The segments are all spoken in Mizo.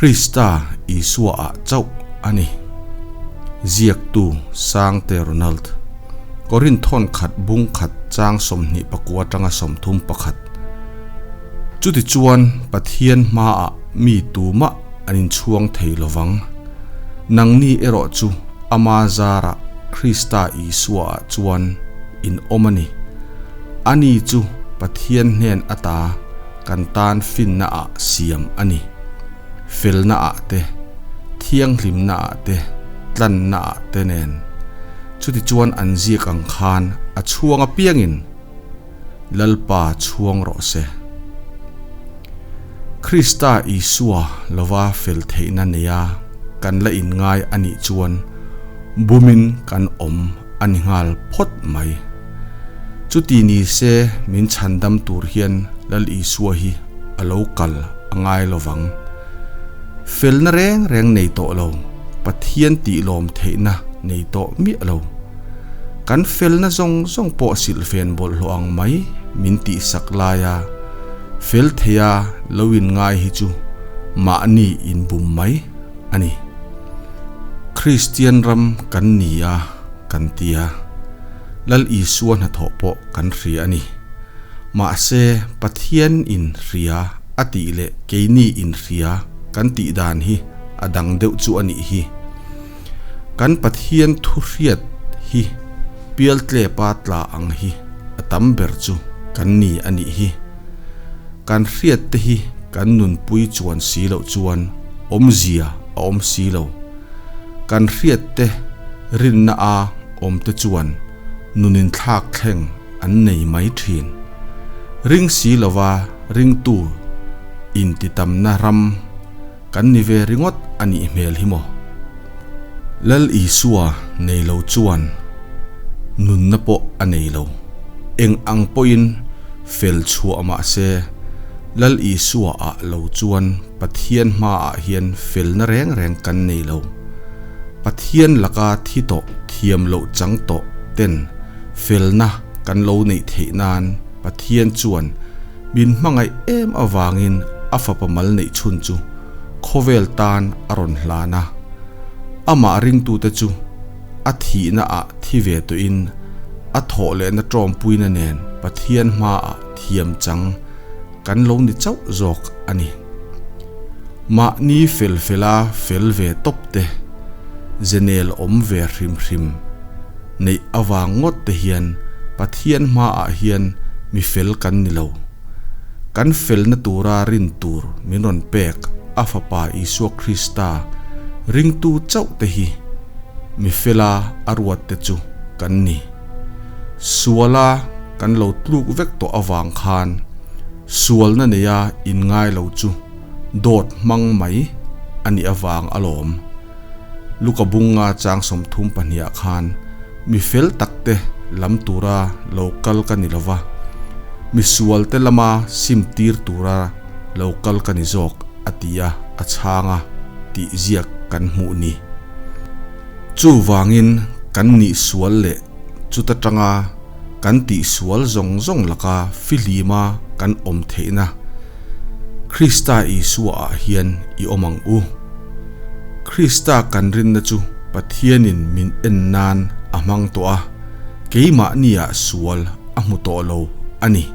Krista Isua ah chauh a ni. Ziaktu Sangte Ronald. Korinth thawn khat bung khat chang 29 atanga 31. Chutichuan Pathian hmaah mi tumah an inchhuang thei lovang. Nangni erawh chu ama zarah Krista Isua ah chuan in awm a ni. Ani chu Pathian hnen ata kan tan finna ah siam a ni. Felna ah te, thianghlimna ah te, tlanna ah te nen. Chutichuan an ziak ang khan a chhuang apiangin Lalpa chhuang rawh se. Krista Isua lova fel theihna neia kan la inngai a nih chuan bumin kan awm a ni nghal phawt mai. Chuti ni se min chhandam tur hian Lal Isua hi a lo kal a ngai lovang. Felna reng reng nei tawh lo, Pathian tihlawm theihna nei tawh miah lo. Kan felna zawng zawng pawh silhfen bawlhhlawh ang mai min tihsak laia fel theia lo inngai hi chu mahni inbum mai a ni. Kristian ram kan ni a kan ti a, Lal Isua hnathawh pawh kan hria a ni. Mahse, Pathian in hria a tih leh keini in hria kan tih dan hi a dang deuh chu a nih hi. Kan Pathian thu hriat hi pialtlepa tla ang hi a tam ber chu kan ni a nih hi. Kan hriat te hi kan nunpui chuan si loh chuan awmzia a awm si lo. Kan hriat te rinna a awm te chuan nunin thlak thleng an nei mai thin. Ring si lova ringtu intitamna ram Kan ni ve ringawt a nih hmel hi maw? Lal Isua nei lo chuan nunna pawh a nei lo. Eng ang pawhin fel chhuah mah se, Lal Isua ah lo chuan Pathian hmaah hian felna reng reng kan nei lo. Pathian laka thi tawh thiam loh chang tawh ten felna kan lo neih theih nan Pathian chuan Min hmangaih em avangin a fapa mal neih chhun chu khawvel tan a rawn hlan a, amah ringtute chu a thihna ah thi ve tawhin a thawh lehna tawmpuina nen Pathian hmaah thiam chang kan lo ni chauh zawk a ni. Mahni fel fela fel ve tawp te, zenel awm ve hrim hrim neih avang ngawt te hian Pathian hmaah hian mi fel kan ni lo. Kan felna tura rin tur min rawn pek a Fapa Isua Krista ringtu chauh te hi mi fela a ruat te chu kan ni. Suala kan lo tluk vek tawh avang khan sualna neia inngai lo chu dawt hmang mai a nih avang alawm. Luka bunga chang 32 ah khan mi fel tak te lam tura lo kal ka ni lova, mi sual te lama sim tir tura lo kal ka ni zawk a ti a, a chhang a tih ziak kan hmuh ni. Chuvangin kan nih sual leh chuta tanga kan tih sual zawng zawng laka fihlima kan awm theihna Krista Isua ah hian i awm ang u. Krista kan rinna chu Pathianin min en nan a hmang tawh a, keimahniah sual a hmu tawh lo a ni.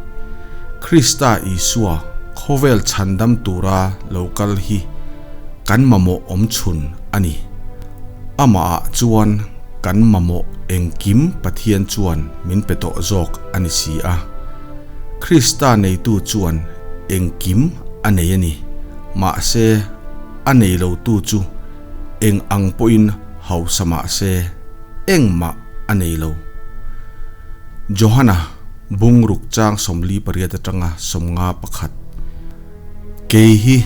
Krista Isua khawvel chhandam tura lo kal hi kan mamawh awm chhun a ni. Amahah chuan kan mamawh engkim Pathian chuan min pe tawh zawk a ni si a. Krista neitu chuan engkim a nei a ni. Mahse, a nei lotu chu eng ang pawhin hausa mah se, engmah a nei lo. Johana bungruk chang 48 atanga 51. Kei hi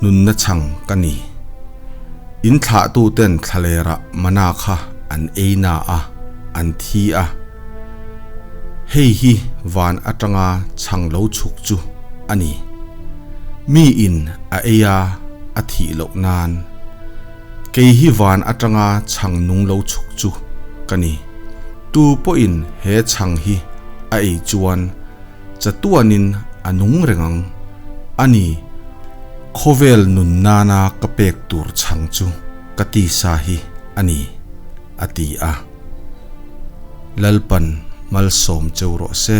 nunna chhang ka ni. In thlahtuten thlalerah mana kha an ei na a, an thi a. Hei hi van atanga chhang lo chhuk chu a ni. Mi in a ei a, a thih loh nan. Kei hi van atanga chhang nung lo chhuk chu ka ni. Tu pawhin he chhang hi a ei chuan chatuanin a nung reng ang a ni. Khawvel nun nana ka pek tur chhang chu ka tisa hi a ni, a ti a. Lalpan malsawm cheu rawh se.